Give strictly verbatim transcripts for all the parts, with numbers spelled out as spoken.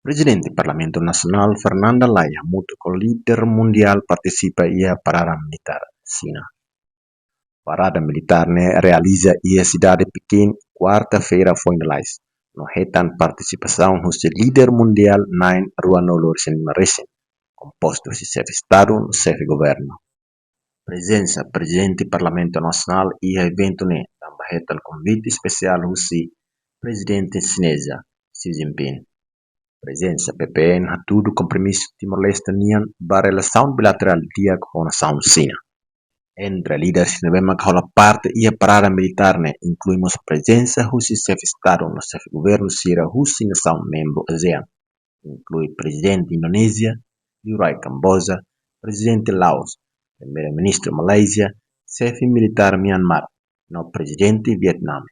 Prezidente Parlamentu Nasionál Fernanda Lay hamutuk ho líder mundiál partisipa iha parada militár Xina. Parada militár ne'e realiza iha sidade Pekin, kuarta-feira foin lalais, no hetan partisipasaun husi líder mundiál na'in ruanulu-resin-lima resin, kompostu husi xefe Estadu no xefe governu. Prezensa Prezidente Parlamentu Nasionál iha eventu ne'e tanba hetan konvite espesiál husi Prezidente Xineza Xi Jinping. Prezensa P P N hatudu kompromisu Timor-Leste nian ba relasaun bilaterál di'ak ho nasaun Xina. Entre líderes ne'ebé maka hola parte iha parada militár ne'e inklui mós prezensa husi xefe Estadu no xefe governu sira husi nasaun membru ASEAN, inklui Prezidente Indonézia, Lee Rai Kamboja, Prezidente Laos, Primeiru-Ministru Malázia, xefe militár Myanmar, no Prezidente Vietname.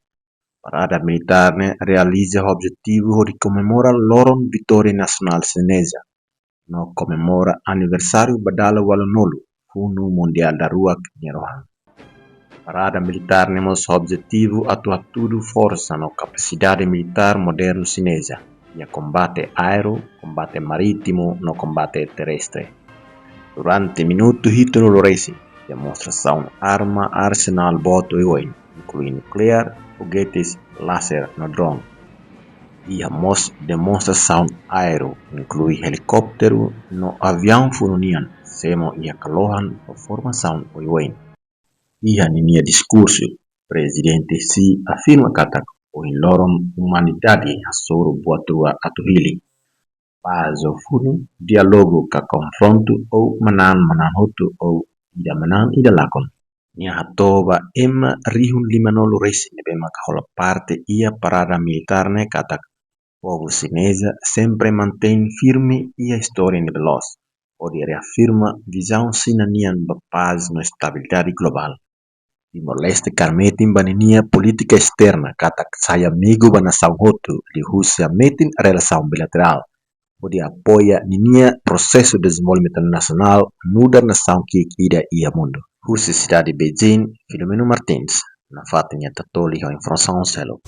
Parada militár ne'e realiza ho objetivu hodi komemora loron vitória nasionál xineza, no komemora aniversáriu ba dala ualunulu funu mundiál daruak nia rohan. Parada militár ne'e mós ho objetivu atu hatudu forsa no kapasidade militár modernu xineza iha kombate aéreu, kombate marítimu no kombate terrestre. Durante minutu hitunulu resin, demonstrasaun arma arsenál boot oioin, inklui nukleár, fogetes, láser no drone. Iha mós demonstrasaun aéreu, inklui helikópteru no aviaun funu nian, semo iha kalohan no formasaun oioin. Iha ninia diskursu, Prezidente Xi afirma katak ohin loron umanidade hasoru buat rua atu hili: pás ou funu, diálogu ka konfrontu, ou manán-manán hotu ou ida manán ida lakon. Nia hato'o ba ema rihun limanulu resin ne'ebé maka hola parte iha parada militár ne'e katak povu xineza sempre mantein firme iha istória ne'ebé loos, hodi reafirma vizaun Xina nian ba pás no estabilidade globál. Timor-Leste kaer metin ba ninia polítika esterna katak sai amigu ba nasaun hotu liuhusi hametin relasaun bilaterál, hodi apoia ninia prosesu dezenvolvimentu nasionál nu'udar nasaun ki'ik ida iha mundu. Husi sidade Beijing, Filomeno Martins, nafatin Nia Tatoli ho informasaun seluk.